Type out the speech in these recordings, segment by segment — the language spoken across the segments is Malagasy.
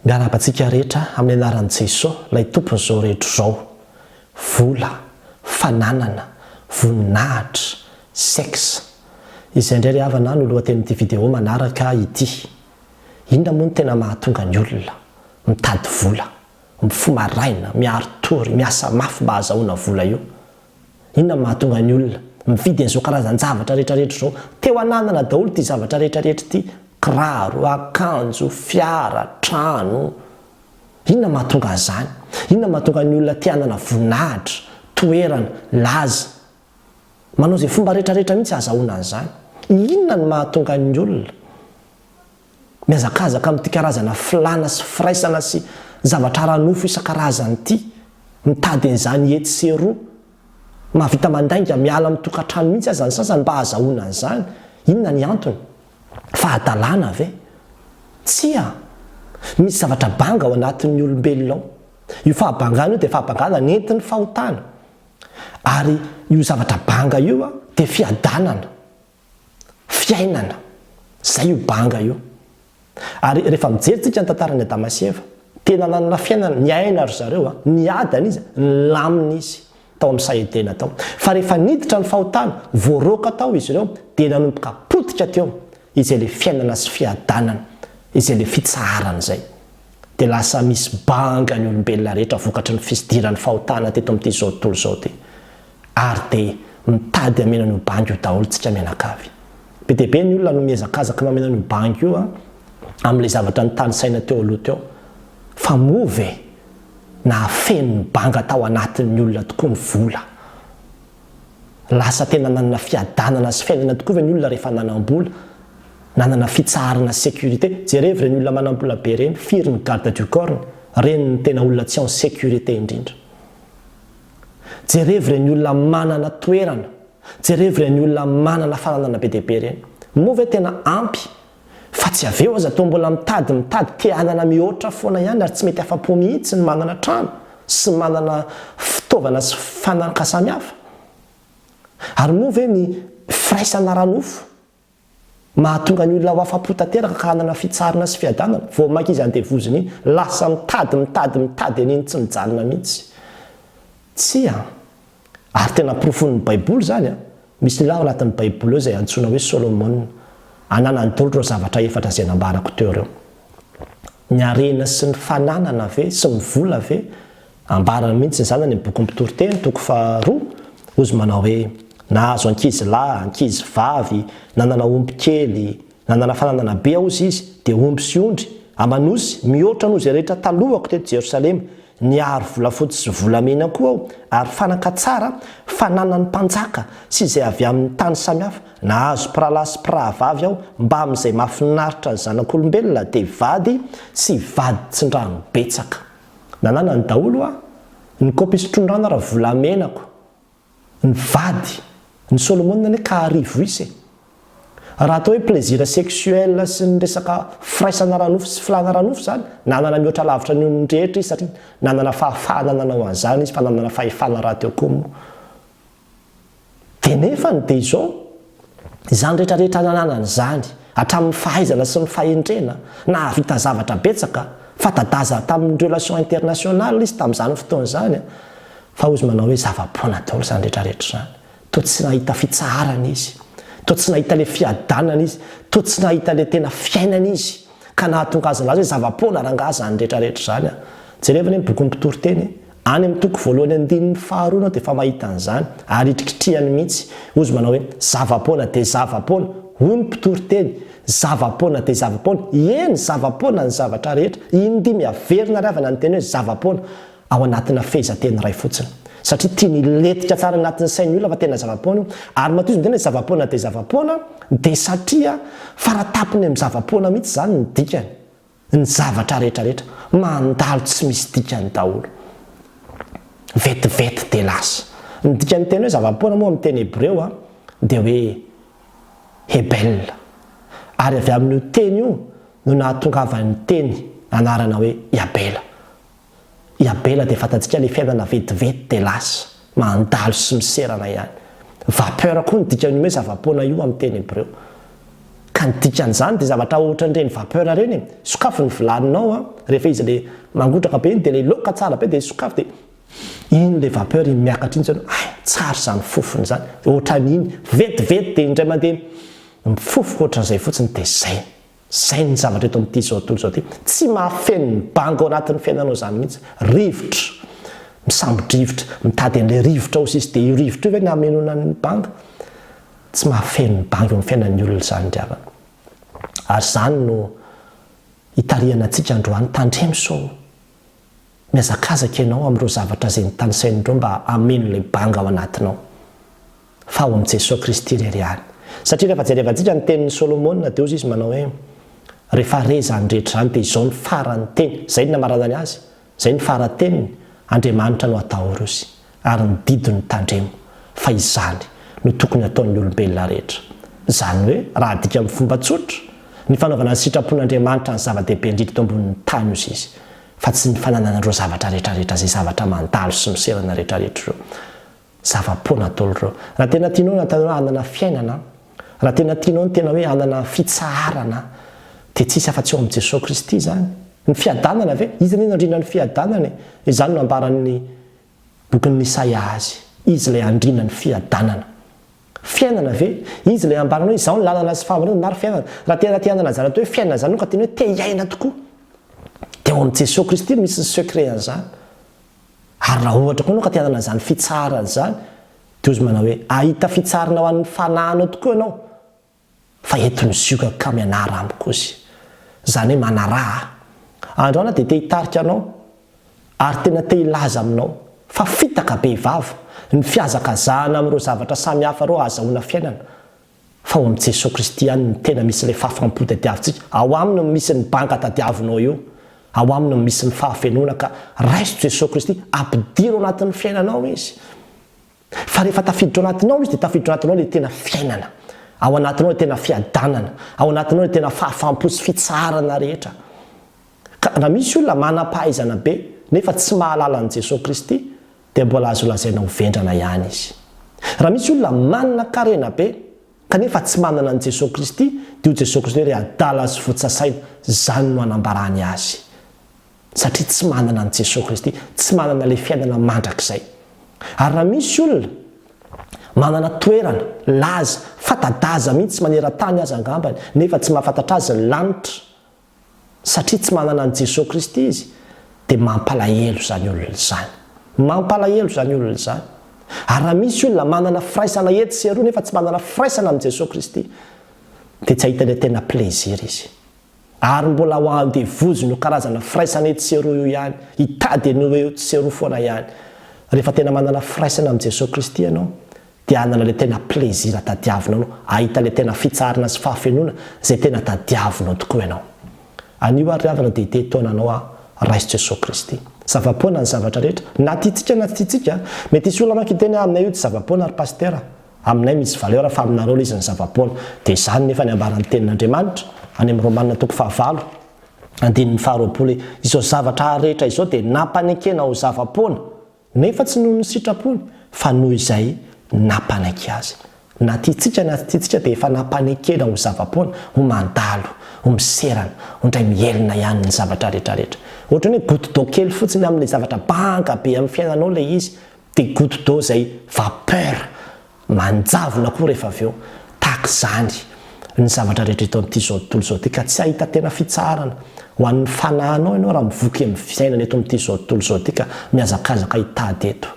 Miarahaba antsika rehetra amin'ny anaran'i Jesoa, ilay Tompon'izao rehetra izao. Vola, fananana, voninahitra, sexe. Izay indray ry havana no lohatenin'ity vidéo manaraka ity. Inona moa no tena mahatonga ny olona mitady vola, mifoha maraina, miari-tory, miasa mafy mba hahazahoana vola io? Inona no mahatonga ny olona mividy an'izao karazan-javatra rehetrarehetra izao? Teo ananana daholo ity zavatra rehetrarehetra ity, kiraro, akanjo, fiara, trano. Inona no mahatonga an'izany? Inona no mahatonga ny olona te hanana voninahitra, toerana, laza? Manao izay fomba rehetrarehetra mihitsy hahazahoana an'izany. Inona no mahatonga ny olona mihazakazaka amin'ity karazana filàna sy firaisana sy zavatra ara-nofo isan-karazany ity, mitady an'izany etsy sy eroa, mahavita mandainga miala amin'ny tokantrano mihitsy aza ny sasany mba hahazahoana an'izany. Inona ny antony? Fahadalana ve? Tsia! Misy zavatra banga ao anatin'ny olombelona ao. Io fahabangana io dia fahabangana nentin'ny fahotana. Ary io zavatra banga io dia fiadanana. Fiainana. Izay io banga io. Ary rehefa mijery tsika ny tantaran'i Adama sy Eva, tena nanana fiainana, niaina ry zareo a, niadana izy, nilamina izy tao amin'ny saha Edena tao. Fa rehefa niditra ny fahotana, voaroaka tao izy ireo, dia nanomboka potika teo izay ilay fiainana sy fiadanana, izay ilay fitsaharana izay. Dia lasa misy banga ny olombelona rehetra vokatry ny fisidiran'ny fahotana teto amin'ity izao tontolo izao ity. Ary dia mitady hameno an'io bango io daholo tsika mianakavy. Be dia be ny olona no mihezakazaka mameno an'io bango io amin'ilay zavatra notanisaina teo aloha teo. Fa moa ve nahafeno ny banga tao anatin'ny olona tokoa ny vola? Lasa tena nanana fiadanana sy fiainana tokoa ve ny olona rehefa nanam-bola? Nanana fitsaharana sy sécurité? Jerevo ireny olona manam-bola be ireny, firy ny garde du corps-ny? Ireny no tena olona tsy en sécurité indrindra. Jerevo ireny olona manana toerana, jerevo ireny olona manana fananana be dia be ireny. Moa ve tena ampy? Fa tsy avy eo aza toa mbola mitady mitady te hanana mihoatra foana ihany ary tsy mety afa-po mihitsy ny manana trano sy manana fitaovana sy fanaka samihafa. Ary moa ve ny firaisana ara-nofo Mahatonga ny olona ho afa-po tanteraka ka hanana fitsaharana sy fiadanana. Vao mainka izy andevoziny iny, lasa mitady, mitady, mitady an'iny tsy mijanona mihitsy. Tsia. Ary tena porofon'ny Baiboly izany an! Misy lehilahy ao anatin'ny Baiboly ao izay antsoina hoe Solomona. Ananany daholo ireo zavatra efatra izay nambarako teo ireo. Ny harena sy ny fananana ve sy ny vola ve Ambarany mihitsy izany any amin'ny bokin'ny Mpitoriteny, toko faharoa, hozy manao hoe, Nahazo ankizy lahy, ankizy vavy, nanana omby kely, nanana fananana be hozy izy, dia omby sy ondry, aman'osy, mihoatra noho izay rehetra talohako teto Jerosalema. Niaro volafotsy sy volamena koa aho, ary fanaka tsara, fananan'ny mpanjaka sy izay avy amin'ny tany samihafa. Nahazo mpirahalahy sy mpirahavavy aho, mbamin'izay mahafinaritra ny zanak'olombelona, dia vady sy vaditsindrano betsaka. Nananany daholo hoa, ny kaopy isotroan-drano ara volamenako, ny vady, ny Solomona anie ka arivo isa e! Raha atao hoe plaisir sexuel sy ny resaka firaisana ara-nofo sy filàna ara-nofo izany, nanana mihoatra lavitra ny olon drehetra izy satria nanana fahafahana nanao an'izany izy fa nanana fahefana rahateo koa moa. Dia nefany dia izao, izany rehetra rehetra nananany izany, hatramin'ny fahaizana sy ny fahendrena, nahavita zavatra betsaka, fanta-daza tamin'ny relation internationale izy tamin'izany fotoana izany, fa hozy manao hoe zava-poana daholo izany rehetra rehetra izany. Toa tsy nahita fitsaharana izy, toa tsy nahita ilay fiadanana izy, toa tsy nahita ilay tena fiainana izy, ka nahatonga azy nilaza hoe zava-poana rangahy izany rehetra rehetra izany an! Jerevo anie ny bokin'ny Mpitoriteny e! Any amin'ny toko voalohany andininy faharoa ianao dia efa mahita an'izany, ary hitrikitrihany mihitsy. Hozy manao hoe, Zava-poana dia zava-poana, hoy ny mpitoriteny, zava-poana dia zava-poana, eny, zava-poana ny zavatra rehetra. Indimy averina ry havana ny teny hoe zava-poana ao anatina fehezanteny iray fotsiny. Satria tiany hilentika tsara anatin'ny sain'ny olona fa tena zava-poana io. Ary matoa izy miteny hoe zava-poana dia zava-poana, dia satria faratapony amin'ny zava-poana mihitsy izany ny dikany. Ny zavatra rehetra rehetra mandalo tsy misy dikany daholo. Vetivety dia lasa. Ny dikan'ny teny hoe zava-poana moa amin'ny teny hebreo dia hoe hebel. Ary avy amin'io teny io no nahatongavan'ny teny anarana hoe i Abela. I Abela dia fantatsika ilay fiainana vetivety dia lasa, mandalo sy miserana ihany. Vapeur koa ny dikan'io hoe zava-poana io amin'ny teny hebreo. Ka ny dikan'izany dia zavatra ohatran'ireny vapeur ireny e! Sokafy ny vilaninao an, rehefa izy le mangotraka be iny dia le laoka tsara be dia sokafy dia iny le vapeur iny miakatra iny zany hay tsara izany fofony izany, ohatran'iny vetivety dia indray mandeha mifofoka ohatran'izay fotsiny dia zay. Zay ny zavatra eto amin'ity izao tontolo izao ity. Tsy mahafeno ny banga ao anatin'ny fiainanao izany mihitsy. Rivotra. Misambo-drivotra. Mitady an'ilay rivotra ao sisa. Dia io rivotra io ve no hamenoana ny banga? Tsy mahafeno ny banga eo amin'ny fiainan'ny olona izany ry havana. Ary izany no itarihana antsika androany. Tandremo sao mihazakazaka ianao amin'ireo zavatra izay notanisain'ireo mba hameno ilay banga ao anatinao. Fa ao amin'i Jesoa Kristy irery ihany. Satria rehefa jerevantsika ny tenin'i Solomona dia hozy izy manao hoe, Rehefa re izany rehetra izany dia izao ny faran'ny teny, izay no namaranany azy, izay no fara-teniny, Andriamanitra no atahory ozy, ary ny didiny tandremo, fa izany no tokony hataon'ny olombelona rehetra. Izany hoe, raha adika amin'ny fomba tsotra, ny fanaovana ny sitrapon'Andriamanitra ny zava-dehibe indrindra eto ambonin'ny tany ozy izy, fa tsy ny fananana ireo zavatra rehetrarehetra izay zavatra mandalo sy miserana rehetrarehetra ireo. Zava-poana daholo ireo. Raha tena tianao ny atao hoe hanana fiainana, raha tena tianao ny tena hoe hanana fitsaharana, dia tsisy afa-tsy ao amin'i Jesoa Kristy izany. Ny fiadanana ve? Iza anie no andrinan'ny fiadanana e? Izany no ambaran'ny bokin'ny Isaia azy. Izy ilay andrinan'ny fiadanana. Fiainana ve? Izy ilay ambarany hoe izaho ny lalana sy fahamarinana ary fiainana. Raha tena te hanana izany atao hoe fiainana izany ka tena hoe te hiaina tokoa, dia ao amin'i Jesoa Kristy no misy ny secret an'izany. Ary raha ohatra koa ianao ka te hanana izany fitsaharana izany, dia hozy manao hoe, Hahita fitsaharana ho an'ny fanahinao tokoa ianao, fa eto ny ziogako ka mianara amiko hozy. Izany hoe manaraha ahy. Androany aho dia te hitarika anao, ary tena te hilaza aminao, fa fitaka be vava ny fihazakazahana amin'ireo zavatra samihafa ireo hahazahoana fiainana. Fa ao amin'i Jesoa Kristy ihany no tena misy ilay fahafaham-po tadiavintsika. Ao Aminy no misy ny banga tadiavinao io. Ao Aminy no misy ny fahafenoana ka raiso Jesoa Kristy, ampidiro ao anatin'ny fiainanao Izy. Fa rehefa tafiditra ao anatinao Izy dia tafiditra ao anatinao ilay tena fiainana. Ao anatinao ilay tena fiadanana. Ao anatinao ilay tena fahafaham-po sy fitsaharana rehetra. Ka raha misy olona manam-pahaizana be nefa tsy mahalala an'i Jesoa Kristy dia mbola azo lazaina ho vendrana ihany izy. Raha misy olona manana karena be kanefa tsy manana an'i Jesoa Kristy dia io Jesoa Kristy hoe ry adala sy votsa saina, izany no anambarany azy. Satria tsy manana an'i Jesoa Kristy, tsy manana ilay fiainana mandrakizay. Ary raha misy olona manana toerana, laza, fata-daza mihitsy maneran-tany aza angambany nefa tsy mahafantatra azy ny lanitra, Satria tsy manana an'i Jesoa Kristy izy dia mampalahelo izany olona izany. Mampalahelo izany olona izany. Ary raha misy olona manana firaisana etsy sy eroa nefa tsy manana firaisana amin'i Jesoa Kristy dia tsy hahita ilay tena plaisir izy. Ary mbola ho andevozin'io karazana firaisana etsy sy eroa io ihany, hitady an'io etsy sy eroa foana ihany. Rehefa tena manana firaisana amin'i Jesoa Kristy ianao dia hanana ilay tena plaisir tadiavinao ianao, hahita ilay tena fitsaharana sy fahafenoana izay tena tadiavinao tokoa ianao. Anio ary ry havana dia ity taona anao aho, raiso Jesoa Kristy. Zava-poana ny zavatra rehetra, na tiantsika na tsy tiantsika, mety hisy olona manko hiteny hoe aminay io tsy zava-poana ry Pasitera, aminay misy valeur fa aminareo ilay izy ny zava-poana. Dia izany nefa ny ambaran'ny tenin'Andriamanitra any amin'ny Romana toko fahavalo andininy faharoapolo hoe izao zavatra rehetra izao dia nampanekena ho zava-poana Nefa tsy noho ny sitrapony, fa noho izay nampanaiky azy. Na tiantsika na tsy tiantsika dia efa nampanekena ho zava-poana, ho mandalo, ho miserana, ho indray mihelina ihany ny zavatra rehetrarehetra. Ohatran'ny hoe goutte d'eau kely fotsiny amin'ilay zavatra banga be amin'ny fiainanao ilay izy, dia goutte d'eau izay vapeur Manjavona koa rehefa avy eo. Tahaka izany ny zavatra rehetra eto amin'ity izao tontolo izao ity, ka tsy hahita tena fitsaharana ho an'ny fanahinao ianao raha mivoky amin'ny fiainana eto amin'ity izao tontolo izao ity ka mihazakazaka hitady eto.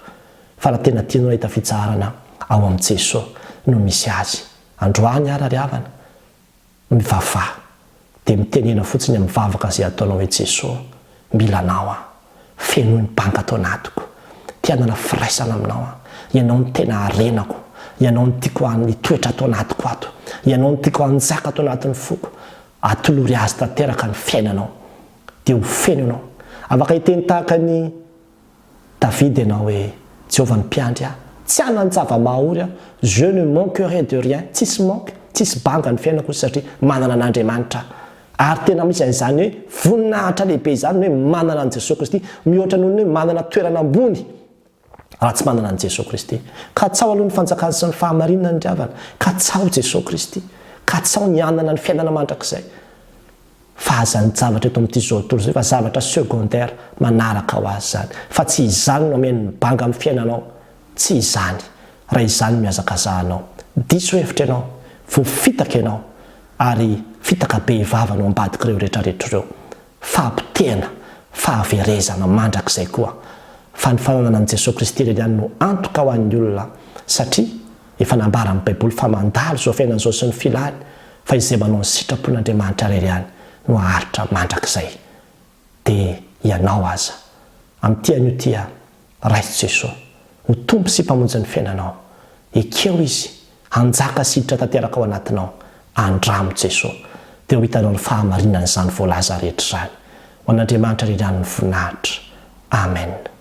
Fa raha tena tianao hahita fitsaharana, ao amin'i Jesoa no misy azy. Androany ary ry havana, Mivavaha. Dia mitenena fotsiny amin'ny vavaka izay ataonao hoe Jeso, mila Anao aho. Fenoy ny banga ato anatiko. Te hanana firaisana aminao aho. Ianao no tena harenako. Ianao no tiako hitoetra ato anatiko ato. Ianao no tiako hanjaka ato anatin'ny foko. Atolory Azy tanteraka ny fiainanao. Dia ho feno ianao. Afaka hiteny tahaka ny. Davida ianao hoe, Jehovah no mpiandry ahy, tsy hanan-java-mahaory aho, je ne manquerai de rien, tsisy manque, tsisy banga ny fiainako satria manana an'Andriamanitra aho. Ary tena misy an'izany hoe voninahitra lehibe izany ny hoe manana an'i Jesoa Kristy, mihoatra noho ny hoe manana toerana ambony raha tsy manana an'i Jesoa Kristy. Katsaho aloha ny fanjakany sy ny fahamarinany ry havana, katsaho Jesoa Kristy. Katsaho ny hanana ny fiainana mandrakizay. Fa aza ny javatra eto amin'ity izao tontolo izao fa zavatra secondaire manaraka ho azy izany. Fa tsy izany no hameno ny banga amin'ny fiainanao. Tsy izany. Raha izany no mihazakazahanao. Diso hevitra ianao. Voafitaka ianao. Ary fitaka be vava no ambadik'ireo rehetrarehetra ireo. Fahapotehana, fahaverezana mandrakizay koa. Fa ny fananana an'i Jesoa Kristy irery ihany no antoka ho an'ny olona satria efa nambaran'ny Baiboly fa mandalo izao fiainana izao sy ny filany fa izay manao ny sitrapon'Andriamanitra irery ihany no haharitra mandrakizay. Dia ianao aza. Amin'ity anio ity aho, raiso Jesoa ho Tompo sy Mpamonjy ny fiainanao. Ekeo Izy hanjaka sy hiditra tanteraka ao anatinao. Andramo Jesoa. Dia ho hitanao ny fahamarinan'izany voalaza rehetra izany. Ho an'Andriamanitra irery ihany ny voninahitra. Amen.